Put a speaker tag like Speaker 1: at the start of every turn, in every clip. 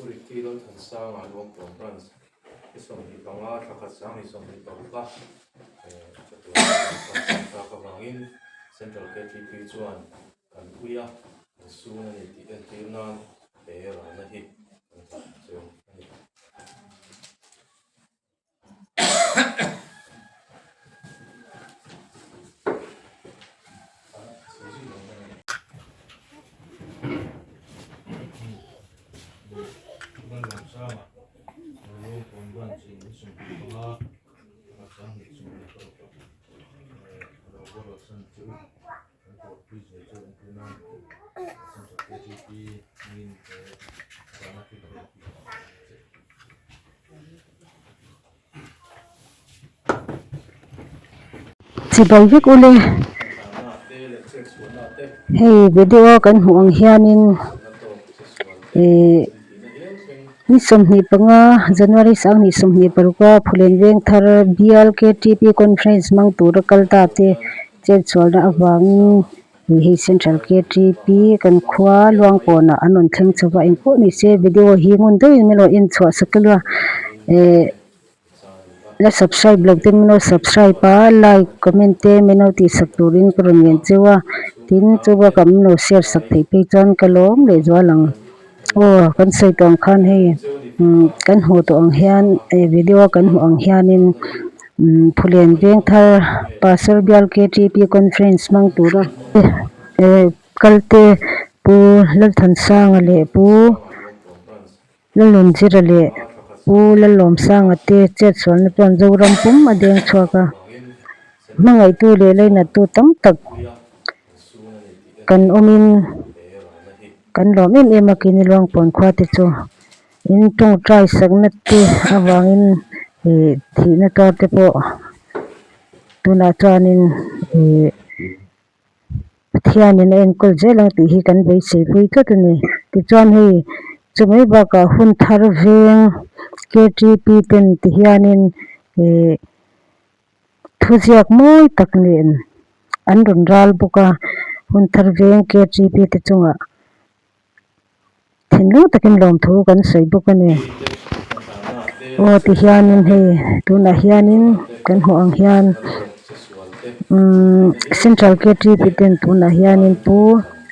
Speaker 1: Puriti Lalthansanga Luangpawn Branch ni 25 thla khat sang ni 26 a chatuan kan tak avangin Central KTP chuan kan ui a, kan sun a ni tih entir nan he ralna hi kan hlan chu a ni.
Speaker 2: Chibai vek ule hei video kan hmuh ang hianin ihh ni 25 January 2026 a Phulen Vengthar bial K T P conference hmang tura kal ta te chetsualna avangin Hei hi central ktp kan khua Luangpawnah an rawn thleng chho va engpawh ni se video hi ngun deuhin min rawn en chhuah sak ila ehh la subscribe loh ten min lo subscribe a like comment te min lo tih sak turin ka rawn ngen cheu a tin chu bakah min lo share sak theih phei chuan ka lawm leh zual ang aw kan sawi tawh ang khan hei umm kan hmuh tawh ang hian eh video a kan hmuh ang hianin umm Phulen Vengthar Pastor Bial ktp conference hmang tura eh kal te Pu Lalthansanga leh Pu Lalnunzira leh Pu Lalawmsanga te chetsualna chuan Zoram pum a deng chhuak a hmangaihtu leh lainattu tam tak kan awmin kan lawm em em a kini Luangpawn khua te chu in tawngtai sakna te avangin ih thihna tar te pawh tunah chuanin ih Pathianin a enkawl zel ang tih hi kan beisei pui tlat a ni. Tichuan hei chumai bakah hun thar veng K T P ten ti hianin ih thuziak mawi tak nen an rawn ral bawk a, hun thar veng K T P te chungah thinlung takin lawmthu kan sawi bawk a ni. Aw ti hianin hei tunah hianin kan hmuh ang hian umm central K T P ten tunah hianin pu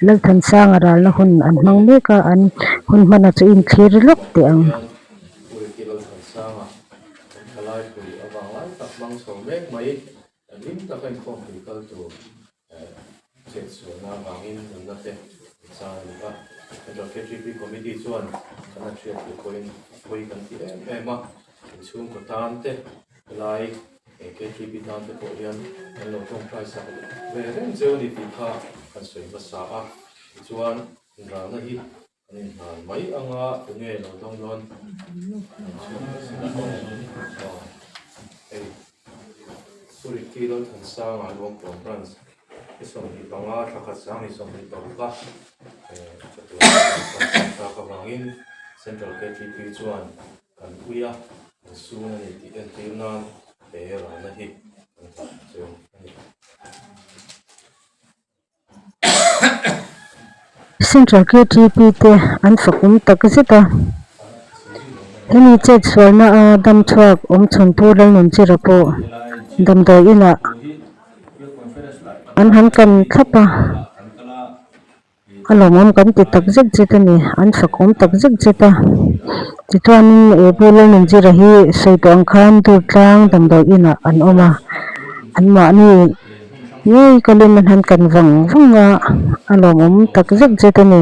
Speaker 2: Lalthansanga ralna hun an hmang mek a an hun hman a chu inthlir lawk teh ang.
Speaker 1: Chetsualna avangin nunna te an chang a ni a. Central KTP Committee chuan kan han hriat tur pawhin a pawi kan ti em em a. Inchhungkaw tan te, helai KTP tan te pawh hian kan lo tawngtai sak ve reng cheu a ni tih kha kan sawi hmasa a. Tichuan, inralna hi kan inhlan mai anga tunge lo dawng dawn inchhungkaw sinah hei. Pu Ricky Lalthansanga Luangpawn Branch ni 25 thla khat sang ni 26 a chatuan kan kalsan tak avangin Central KTP chuan kan ui a, kan sun a ni tih entir nan he ralna hi kan hlan cheu a ni.
Speaker 2: Central KTP te an fakawm tak zet a, hemi chetsualna a dam chhuak awm chhun Pu Lalnunchira pawh damdawi inah an han kan thlap a, a lawmawm kan ti tak zet zet a ni, an fakawm tak zet zet a, tichuanin he Pu Lalnunchira hi sawi tawh ang khan Durtlang damdawi inah an awm a, anmahni. Ngei kalin an han kan vang vang a, a lawmawm tak zet zet a ni.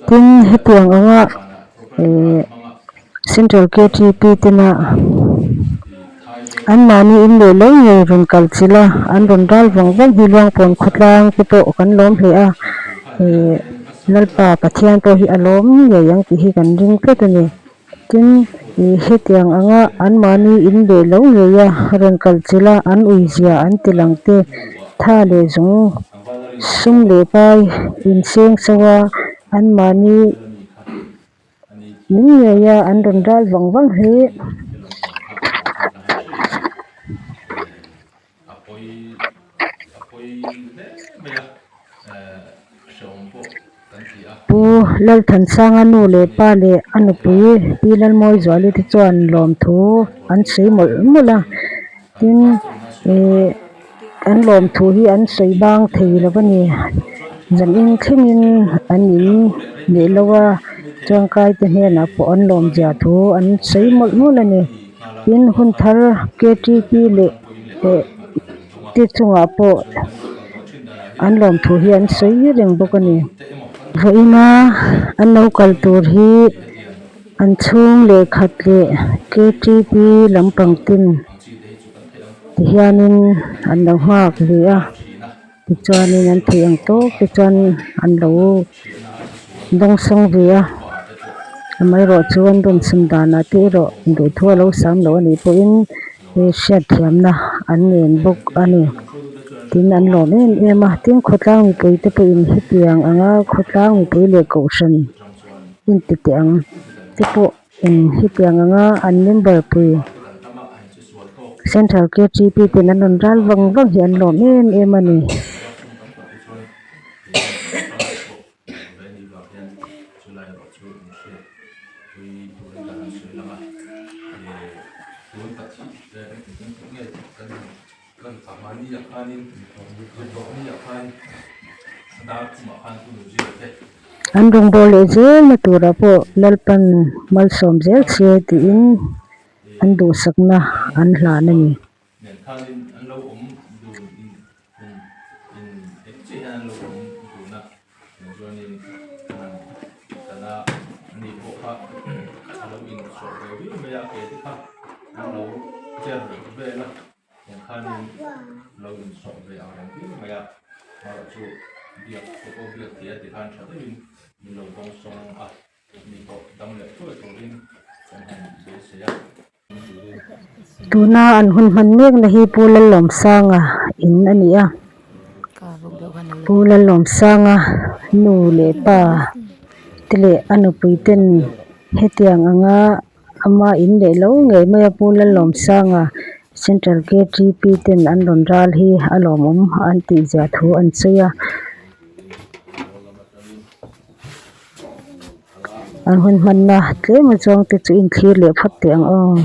Speaker 2: Tin, hetiang anga ihh Central K T P tena anmahni in leh lo ngei rawn kal chilh a, an rawn ral vang vang hi Luangpawn khawtlang te pawh kan lawm hle a, ihh Lalpa Pathian pawh hi a lawm ngei ang tih hi kan ring tlat a ni. Tin, ih hetiang anga anmahni in leh lo ngei a rawn kal chilh a, an uizia an ti lang te, tha leh zung sum leh pai inseng so a, anmahni in ngei a an rawn ral vang vang hi. Pu Pu Lalthansanga nu leh pa leh a nupui Pi Lalmawizuali te chuan lawmthu an sawi mawlh mawlh a tin ihh an lawmthu hi an sawi bang thei lo a ni zanin thlengin an in leh lo a chuangkai te hnenah pawh an lawm zia thu an sawi mawlh mawlh a ni tin hun thar k t p leh eh te chungah pawh an lawmthu hi an sawi reng bawk a ni vawiina an lo kal tur hi an chhung leh khat leh k t p lampang ten tihianin an lo nghak ve a tichuanin an theih ang tawk te chuan an lo dawngsawng ve a amaherawhchu an dawnsawm danah te erawh duhthu a lo sam loh anih pawhin hriatthiamna an ngen bawk a ni tin an lawm em em a tin khawtlang mipui te pawhin hetiang anga khawtlang mipui leh kohhran inti teh ang te pawh eng hetiang anga an member pui central k t p ten an rawn ral vang vang hi an lawm em em a ni. An rawngbâwl leh zêlna turah pawh Lalpan malsawm zel che tiin an duhsakna an hlan a ni. Tuna an hun hman mek na hi Pu Lalawmsanga in a ni a Pu Lalawmsanga nu leh pa te leh a nupui ten hetiang anga ama in leh lo ngei mai a Pu Lalawmsanga central k t p ten an rawn ral hi a lawmawm an tih zia thu an sawi a. An hun hmanna tlem a chuang te chu inthlir leh phawt teh ang aw.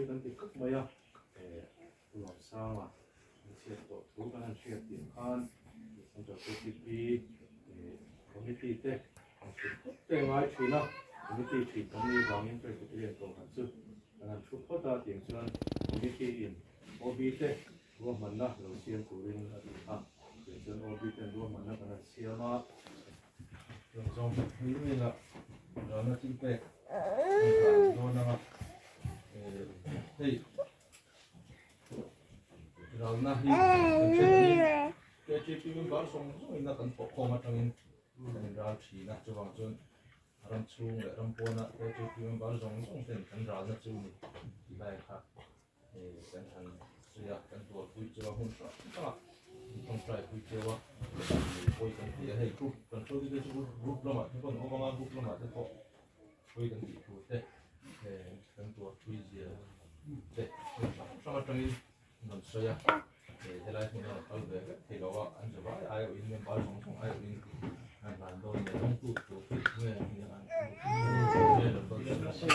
Speaker 1: kan ti khawp mai a, Pu Lawmsanga an chhiat tawh thu kan han hriat tih khan Central KTP Committee te an hrilh phawt te a ngai thin a, Committee thin kan nih vangin Presbyterian Kohhran chu kan han thu phawt a tiang chuan Committee in OB te ruahmanna lo siam turin a ti a, tiang chuan OB ten ruahmanna kan han siam a.
Speaker 3: Zawng hming ila rana thil pek an hlan dawn anga hei ralna hi kan hriat angin KTP member zawng zawngin a kan thawhkhawm atangin kan inral thin a, chuvang chuan ram chhung leh ram pawna KTP member zawng zawng ten kan ralna chu ni tih lai kha kan han sawi a, kan tuarpui chu a hmun hrang hrang a, kan tawngtai pui cheu a, pawi kan ti a, hei group kan hruaitu te chu group lamah te pawh an awm ang a, group lamah te pawh pawi kan tih tur te kan tuarpui zia te hmun hrang hrang atangin an rawn sawi a, helai hmun a rawn kal ve vek thei lo a, an za vai aiawhin member zawng zawng aiawhin an hlan dawn leh dawngtu tur hi nge nge lo dawn se.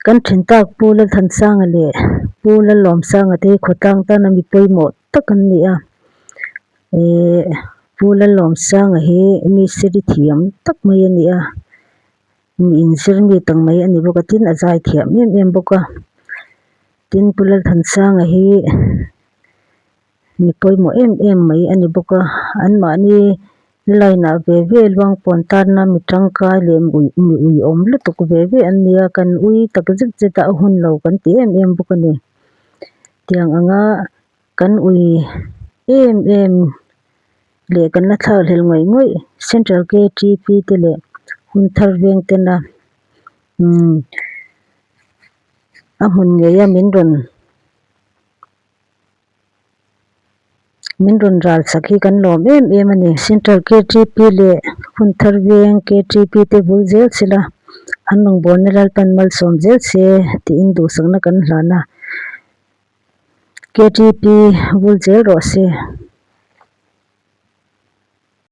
Speaker 2: Kan then tak Pu Lalthansanga leh Pu Lalawmsanga te hi khawtlang tana mi pawimawh tak an ni a ihh Pu Lalawmsanga hi mistiri thiam tak mai a ni a mi inzir mi tak mai a ni bawk a tin a zai thiam em em bawk a tin Pu Lalthansanga hi. Mi pawimawh em em mai a ni bawk a anmahni line ah ve ve luangpawn tanna mi tangkai leh mi uiawm lutuk ve ve an ni a kan ui tak zet zet a a hun lo kan ti em em bawk a ni tiang anga kan ui em em leh kan la thlak hlel ngawih ngawih central k t p te leh hunthar veng tena umm a hmun ngei a min rawn. Min rawn ral sak hi kan lawm em em a ni. Central KTP leh Hunthar veng KTP te bul zel sela an rawngbawlna Lalpan malsawm zel se tiin duhsakna kan hlan a. KTP bul zel rawh se.